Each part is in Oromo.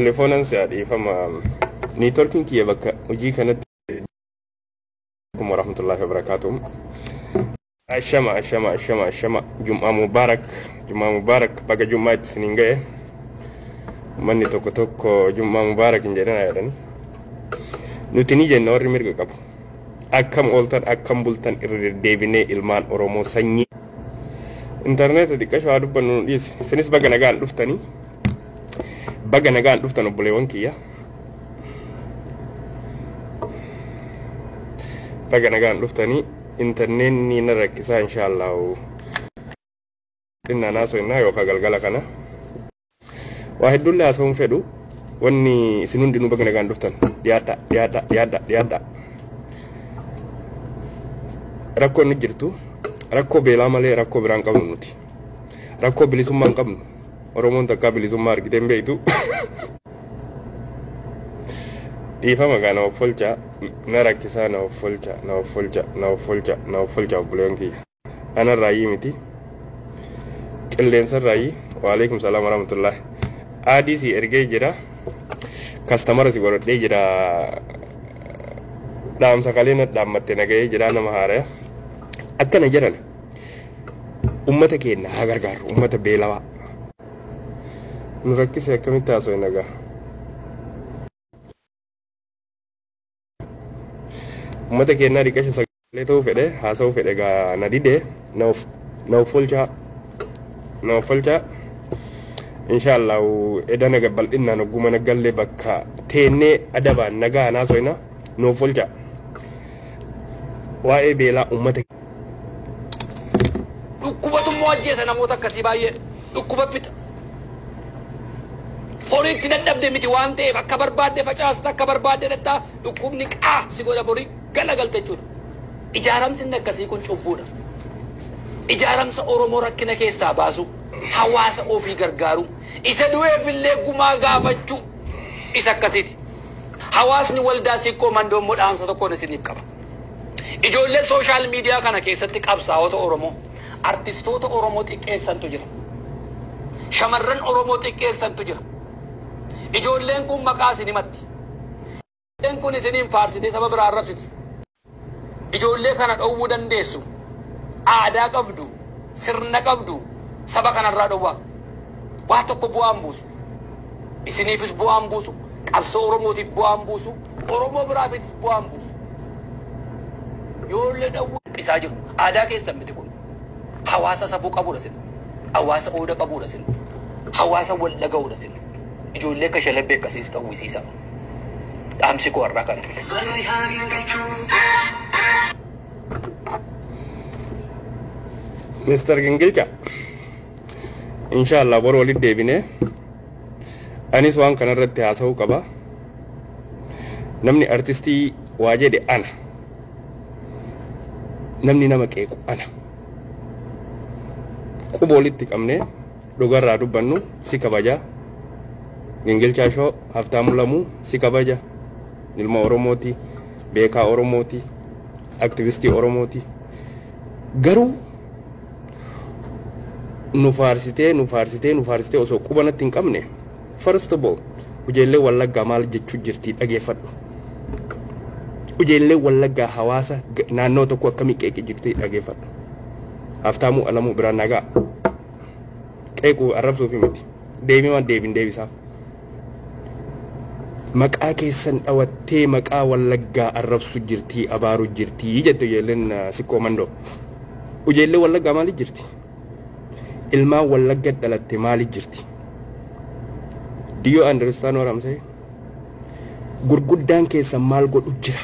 Telefoonaan si dhiifama. Neetworkiin kiyya bakka hojii kanatti. Warahmatullahi wabarakatuh. Ashama ashama ashama ashama, Jum'aa mubaarak, Jum'aa mubaarak, baga Jum'aa itti isiniin ga'e. Manni tokko tokko Jum'aa mubaarak hin jedhan jedhani. Nuti ni jenna warri mirga qabu. Akkam ooltan, akkam bultan? Irra deddeebinee ilmaan Oromoo sanyii. Intarneeta xiqqasho haa dubbannu nu dhiisi. Isinis baga nagaan dhuftanii. Baga nagaan dhuftan, obboleewwan kiyya. Baga nagaan dhuftanii. Intarneetni na rakkisaa, inshaallahu. Xinnaan haasofnaa yookaan galgala kana. Waa hedduullee haasa'uun fedhu, wanni isin hundinuu baga nagaan dhuftan, dhiyaadha, dhiyaadha, dhiyaadha, dhiyaadha. Rakkoo inni jirtu rakkoo beelaa malee rakkoo biraan qabnu nuti. Rakkoo bilisummaa hin qabnu. Oromoon takkaa bilisummaa argitee hin beektu. Dhiifama gaa, na of olchaa, na rakkisaa, na of olchaa, na of olchaa, na of olchaa, na of olchaa, obboleewwan kiyya. Anarraayyii miti. Qilleensarraayyii. Waalaikum salaam warahmatullahi. Aadii si ergee jira. Customer si godhadhee jira. Dhaamsa kalee na dhaammatte nagahee jira, nama haaraya. Akkana jedhan, ummata keenya haa gargaarru, ummata beelawaa. Nu rakkise, akkamitti haasoo nagaa. Ummata keenyaa dhiqasha sagalee ta'uu fedhe, haasa'uu fedhe gaa, na dide. Na of olchaa, na of olchaa. Inshaallah eda naga bal'inaan ogguma nagallee bakka teennee adabaan nagaa haasofna. Nu of olchaa. Waa'ee beelaa ummata Dhukkubatu immoo ajjeesa namoota akkasii baay'ee dhukkuba fixa. Horiitti dadhabde miti waan ta'eef akka barbaadde facaasta, akka barbaadde dhattaa, dhukkubni qaa si godha, borii gala galte jechuudha. Ijaaramsi inni akkasii kun cubbuudha. Ijaaramsa Oromoo rakkina keessaa baasu, hawaasa ofii gargaaru, isa du'eef illee gumaa gaafachuu isa akkasiiti. Hawaasni waldaa Sikkoo Mandoo immoo dhaamsa tokkoon isiniif qaba. Ijoollee social media kana keessatti qabsaa'ota Oromoo, artistoota Oromoo xiqqeessantu jira. Shamarran Oromoo xiqqeessantu jira. Ijoolleen kun maqaa isin himatti. Ijoolleen kun isiniin faarsitee saba biraa arrabsiti. Ijoollee kana dhowwuu dandeessu. Aadaa qabdu, sirna qabdu, saba kanarraa dhowwaa. Waa tokko bu'aan buusu. Isiniifis bu'aan buusu, qabsoo Oromootiif bu'aan buusu, Oromoo biraafis bu'aan buusu. Ijoollee dhowwuu isaa jiru. Aadaa keessan miti kun. Hawaasa safuu qabudha sin. Hawaasa ooda qabudha sin. Hawaasa wal dhaga'udha sin. Ijoollee akka shalabbee akkasiis dhowwisiisa. Dhaamsi koo har'aa kana. Mr. Gingilcha. Inshaallah boru walitti deebinee anis waan kanarratti haasa'uu qaba. Namni artistii waa jedhe ana. Namni nama qeequ ana. Quba walitti qabnee dhugarraa dubbannu si kabaja. Gingilchaa shoo, Haftaamuu Lamuu si kabaja. Ilma Oromooti, beekaa Oromooti, aktivistii Oromooti. Garuu nu faarsitee, nu faarsitee, nu faarsitee osoo quba natti hin qabne, first of all, ijoollee Wallaggaa maal jechuu jirtii dhageeffadhu. Ijoollee Wallaggaa hawaasa naannoo tokko akkamii qeeqe jirtii dhageeffadhu. Haftaamuu Alamuu biraan nagaa. Qeequu arrabsuufi miti. Deemee waan deebin deebisaaf. Maqaa keessan dhawattee maqaa Wallaggaa arrabsu jirtii, abaaru jirtii jette ijoolleen Sikkoo Mandoo. Ijoollee Wallaggaa maaliif jirti? Ilmaan Wallagga dhalatte maaliif jirti? Do you understand what I'm saying? Gurguddaan keessan maal godhu jira?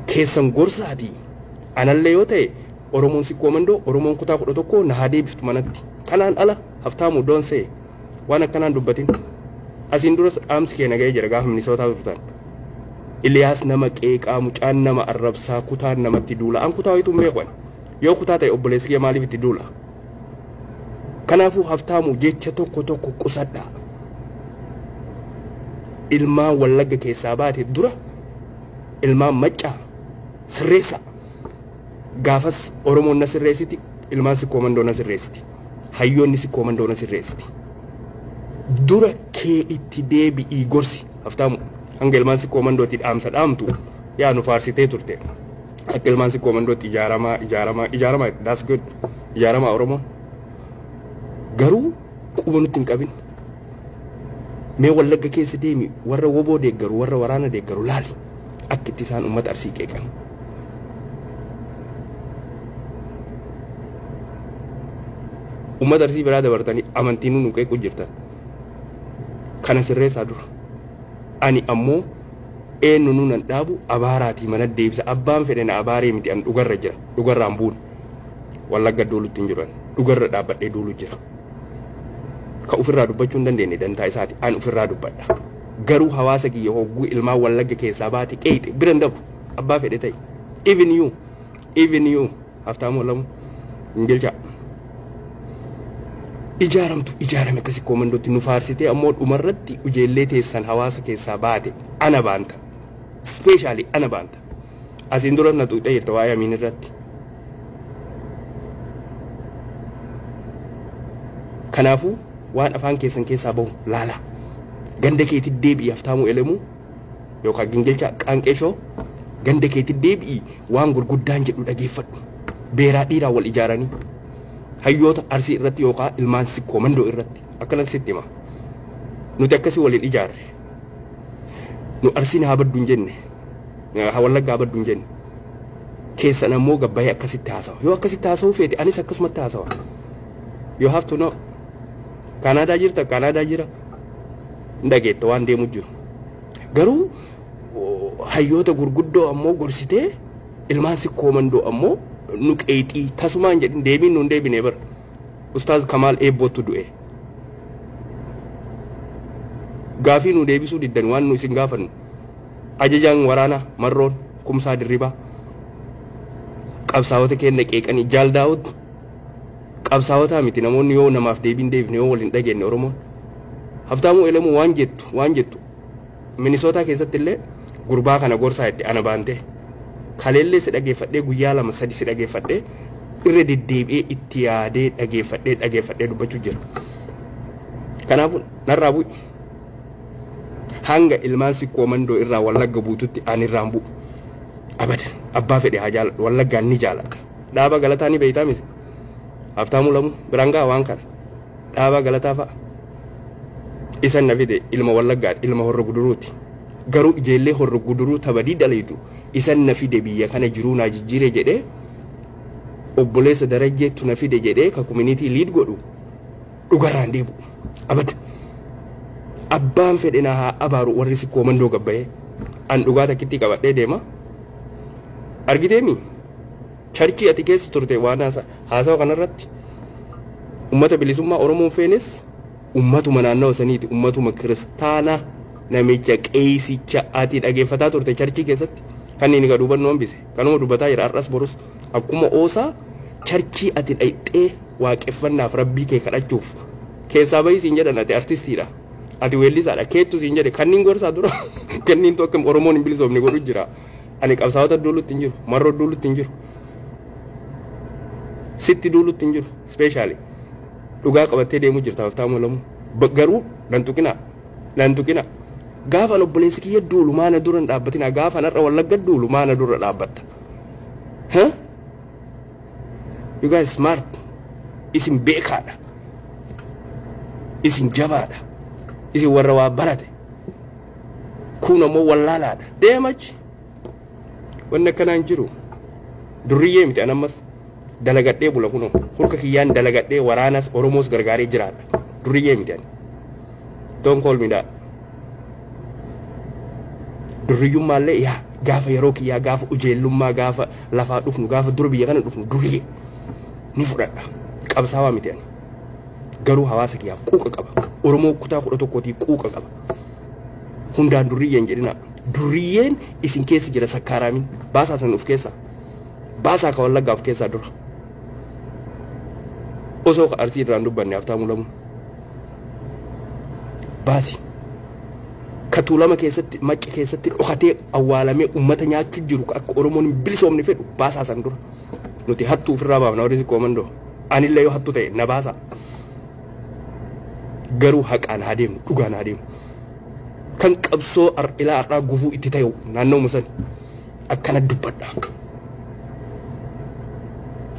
Keessan gorsaati. Anallee yoo ta'e, Oromoon Sikkoo Mandoo, Oromoon kutaa 11 na haa deebiftu manatti. Kanaan ala, Haftaamuu, doonsee waan akkanaan dubbatin. Asiin duras dhaamsi kee nagahee jira gaafa Minisootaa turtan. Iliyaas nama qeeqaa, mucaan nama arrabsaa, kutaan namatti duula. An kutaa wayituu hin beeku ani. Yoo kutaa ta'e, obboleessi kee maaliif itti duula? Kanaafuu Haftaamuu, jecha tokko tokko qusadhaa. Ilmaan Wallagga keessaa baate dura ilmaan Maccaa sirreessa. Gaafas Oromoon na sirreessiti, ilmaan Sikkoo Mandoo na sirreessiti. Hayyoonni Sikkoo Mandoo na sirreessiti. Dura Kee itti deebi'ii gorsi Haftaamu. Hanga ilmaan Sikkoo Mandootti dhaamsa dhaamtu yaa nu faarsitee turte. Akka ilmaan Sikkoo Mandootti ijaaramaa, ijaaramaa, ijaaramaa, that's good, ijaaramaa Oromoon. Garuu quba nutti hin qabin. Mee Wallagga keessa deemi, warra woboo deeggaru, warra waraana deeggaru laali, akka itti isaan uummata Arsii qeeqan. Uummata Arsii biraa dabartanii amantiin nu qeequ jirtan. Kana sirreessaa dura. Ani ammoo eenyu nu nan dhaabu, abaaraatii mana deebisa. Abbaan fedhe na abaaree miti, an dhugarra jira, dhugarraan buune. Wallagga duulutti hin jiru, dhugarra dhaabbadhee duulu jira. Ka ofirraa dubbachuu hin dandeenye dantaa isaati, an ofirraa dubbadha. Garuu hawaasa kiyya hogguu ilmaan Wallagga keessaa baate qeeyxe bira hin dabru, abbaa fedhe ta'e. Even you, even you, Haftaamoo Lamu hin galchaa. Ijaaramtu ijaarame akkasii koomandootti nu faarsitee ammoo dhumarratti ijoollee teessan hawaasa keessaa baate ana baanta. Specially ana baanta. Asiin dura na tuqxee jirta waa'ee Amiin irratti. Kanaafuu waan afaan keessan keessaa bahu laalaa. Ganda keetti deebi'i, Haftaamuu Elemuu yookaan Gingilchaa Qaanqeeshoo, ganda keetti deebi'i, waan gurguddaan jedhu dhageeffadhu. Beeraa dhiiraa wal ijaaranii hayyoota Arsii irratti yookaan ilmaan Sikkoo Mandoo irratti akkanan sitti hima. Nuti akkasii waliin ijaarre. Nu Arsiin haa baddu hin jenne. Haa Wallaggaa haa baddu hin jenne. Keessan ammoo gabbayee akkasitti haasawa. Yoo akkasitti haasawuu feete, anis akkasumatti haasawa. You have to know. Kaanaadaa jirta, Kaanaadaa jira. Hin dhageetta waan deemu jiru. Garuu hayyoota gurguddoo ammoo gorsitee ilmaan Sikkoo Mandoo ammoo nu qeexii tasumaan jedhin, deebiin nuun deebine bara. Ustaaz Kamaal Eebbootu du'e. Gaafii nu deebisuu diddan waan nu isin gaafannu. Ajajaan waraanaa Marroon Kumsaa Dirribaa qabsaa'ota keenya qeeqanii, Jaal Daawud qabsaa'otaa miti. Namoonni yoo namaaf deebiin deebifne, yoo waliin dhageenye Oromoon. Haftaamuu Elemuu, waan jettu Minisootaa keessatti illee gurbaa kana gorsaa itti ana baante. Kaleellee si dhageeffadhee, guyyaa 2 3 si dhageeffadhee, irra deddeebi'ee itti yaadee dhageeffadhee dhageeffadhee dubbachuu jira. Kanaafuu narraa bu'i. Hanga ilmaan Sikkoo Mandoo irraa Wallagga buututti ani irraan bu'u. Abada, abbaa fedhe haa jaaladhu, Wallaggaan ni jaaladha. Dhaaba Galataa ni beeytaa miti. Haftaamuu Lamuu biraan ga'a waan kana. Dhaaba Galataa fa'a. Isan na fide ilma Wallaggaati, ilma Horra Guduruuti. Garuu ijoollee Horra Guduruu tabadii dhaliitu isan na fide, biyya kana jiruu naa jijjiire jedhee, obboleessa Darajjeettu na fide jedhee ka community lead godhu dhugarraan deebi'u. Abada. Abbaan fedhe na haa abaaru, warri Sikkoo Mandoo gabbayee. An dhugaa takkitti qabadhee deema. Argiteemi? Church ati keessa turte waan haasawa kanarratti ummata bilisummaa Oromoon feenes ummatuma naannawa saniiti, ummatuma kiristaanaa, namicha qeesicha ati dhageeffataa turte church keessatti kan inni gad hubannoo hambise kanuma dubbataa jira. Har'as borus akkuma oosaa church ati dhayxee waaqeffannaaf rabbii kee kadhachuuf keessaa bahii siin jedhan, ati artistiidha, ati weellisaadha, keettu siin jedhe. Kanniin gorsaa dura kanniintu akka Oromoon hin bilisoomne godhu jira. Ani qabsaa'ota duulutti hin jiru, Marroo duulutti hin jiru, sitti duulutti hin jiru. Specially dhugaa qabattee deemuu jirta, Haftaamuu Lamuu. Garuu nan tuqinaa, nan tuqinaa. Gaafan obboleessi kiyya duulu maana dura hin dhaabbatina? Gaafan har'a Wallagga duulu maana dura dhaabbatta? Huh? You guys smart. Isin beekaadha, isin jabaadha, isin warra waa barate. Kun ammoo wallaalaadha. Deemachi wanni akkanaan jiru durriyyee miti. An ammas dalagadhee bula, kunoo hurka kiyyaan dalagadhee waraanas Oromoos gargaaree jiraadha. Durriyyee miti ani. Don't call me that. Durriyyummaallee yaa gaafa yeroo kiyyaa, gaafa ujeellummaa, gaafa lafaa dhufnu, gaafa dura biyya kana dhufnu durriyyee ni fudhadha. Qabsaawaa miti ani. Garuu hawaasa kiyyaaf quuqa qaba. Oromoo kutaa 11tii quuqa qaba. Hundaan durriyyeen jedhina. Durriyyeen isin keessa jira. Sakkaaraamin baasaa san of keessaa baasaa, ka Wallaggaa of keessaa dura. Osoo ka Arsii irraan dubbanne, Haftaamuu Lamuu, baasi. Ka Tuulama keessatti, Macca keessatti dhokatee awwaalamee ummata nyaachuu jiru, ka akka Oromoon hin bilisoomne fedhu baasaa san dura. Nuti hattuu ofirraa baafna, warri Sikkoo Mandoo. Anillee yoo hattuu ta'e na baasaa. Garuu haqaan haa deemnu, dhugaan haa deemnu. Kan qabsoo ilaa har'aa gufuu itti ta'e naannoo san akkana dubbadha.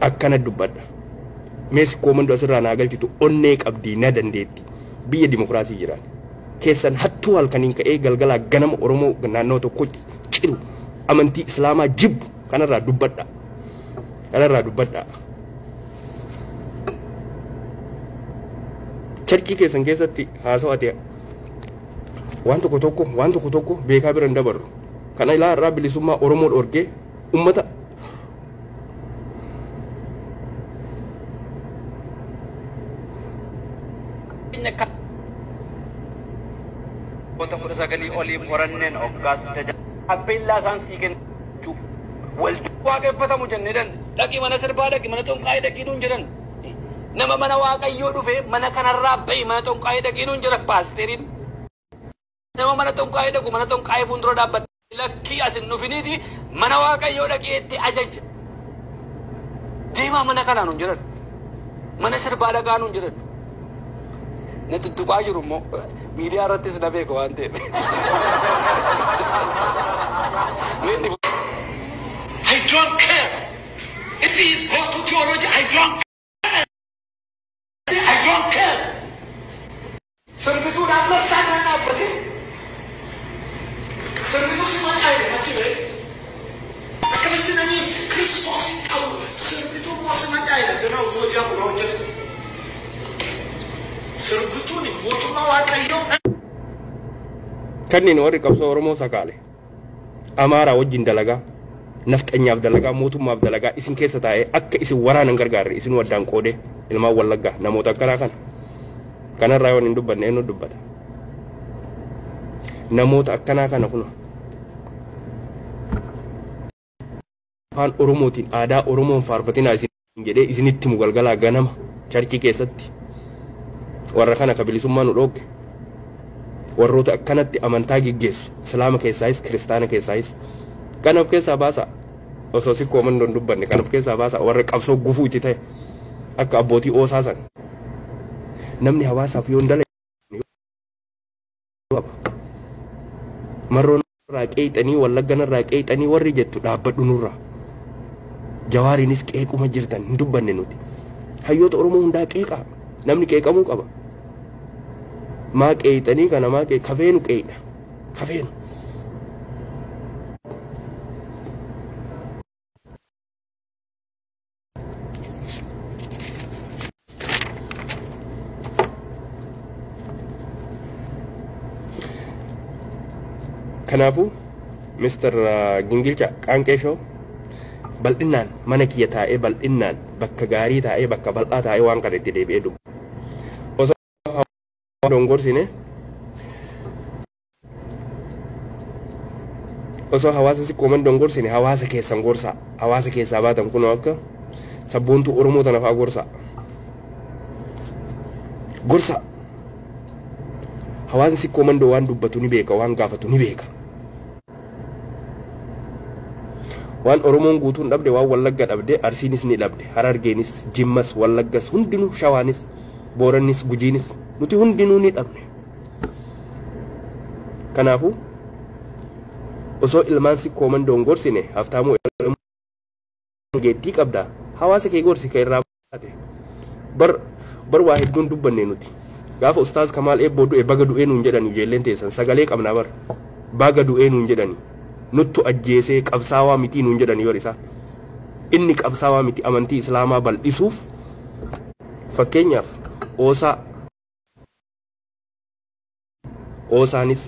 Akkana dubbadha. Meesi koomandoo asirraa naa galchitu onnee qabdii na dandeetti. Biyya dimokiraasii jiraan. Keessan hattuu halkaniin ka'ee galgalaa ganama Oromoo naannoo tokko ciru amantii Islaamaa jibbu kanarraa dubbadha. Kanarraa dubbadha. Charchii keessan keessatti haasawate waan tokko tokko waan tokko tokko beekaa bira hin dabarru. Kana ilaa irraa bilisummaa Oromoo dhorkee uummata Wanta 19 oliif horanneen hoggaas Appellaa isaan sii kennu wal waaqeffatamu jennee dan dhaqi mana sirbaa dhaqi mana xonqaa'ee dhaqii nuun jedhan. Nama mana waaqayyoo dhufe mana kanarraa bahi mana xonqaa'ee dhaqii nuun jedhan paasteriin. Nama mana xonqaa'ee dhaqu mana xonqaa'ee fuuldura dhaabbatte lakkii as hin dhufiniiti mana waaqayyoo dhaqee itti ajaja. Deemaa mana kanaa nuun jedhan. Mana sirbaa dhaqaa nuun jedhan. Na tuttuqaa jiru immoo miidiyaa irrattis na beeka waan ta'eef. I don't care. If he is go to theology, I don't care. I don't care. Sirbituun amma isaan dhaabbate. Sirbituu si maal dhaayile achi bee. Akkamitti namni Kiristoos hin qabu sirbituu immoo si maal dhaayile ganaa utuu hojii hafuuraa hojjetu. Sirbituun mootummaa Waaqayyoo. Kanneen warri qabsoo Oromoo sakaale Amaaraa wajjin dalagaa, nafxanyaaf dalagaa, mootummaaf dalagaa isin keessa taa'ee akka isin waraanan gargaarre isin waddaan qoodee ilmaan Wallaggaa namoota akkanaa kana. Kanarraa yoo hin dubbanne eenyu dubbata? Namoota akkanaa kana kun afaan Oromootiin aadaa Oromoon faarfatinaa isin jedhee isinitti himu galgalaa ganama charchii keessatti warra kana ka bilisummaa nu dhoogge. Warroota akkanatti amantaa geggeessu Islaama keessaayis Kiristaana keessaayis kan of keessaa baasa. Osoo sikkoo mandoon dubbanne kan of keessaa baasa warra qabsoo gufuu itti ta'e akka abbootii oosaa san. Namni hawaasaaf yoo hin dalagne qaba. Marroon irraa qeexanii Wallaggan irraa qeexanii warri jettu dhaabbadhu nurraa. Jawaariinis qeequma jirtan hin dubbanne nuti. Hayyoota Oromoo hundaa qeeqaa. Namni qeeqamuu qaba. Maa qeexanii kana maa qeeqa kafeenu qeeqa. Kafeenu. Kanaafuu Mr. Gingilcha Qaanqee Show bal'innaan mana kiyya taa'ee bal'innaan bakka gaarii taa'ee bakka bal'aa taa'ee waan kana itti deebi'ee dubba. Osoo dongorsine osoo hawaasa sikkooman dongorsine hawaasa keessan gorsaa hawaasa keessaa baatan kunoo akka sabboontuu Oromoo tana fa'aa gorsaa. Gorsaa. Hawaasni sikkooman waan dubbatu ni beeka waan gaafatu ni beeka. Waan Oromoon guutuun dhabde waan Wallagga dhabde Arsiinis ni dhabde Harargeenis Jimmas Wallaggas hundinuu Shawaanis Boorannis Gujiinis nuti hundinuu ni dhabne. Kanaafuu osoo ilmaan sikkooman dongorsine haftaamuu geettii qabda hawaasa kee gorsi ka irraa baate bar waa hedduun dubbanne nuti. Gaafa Ustaaz Kamaal Eebboo du'e baga du'ee nuun jedhani ijoolleen teessan sagalee qabnaa bar baga du'ee nuun jedhani nuttu ajjeesee qabsaawaa mitii nuun jedhani bar isaa. Inni qabsaawaa miti amantii Islaamaa bal'isuuf fakkeenyaaf oosaa oosaanis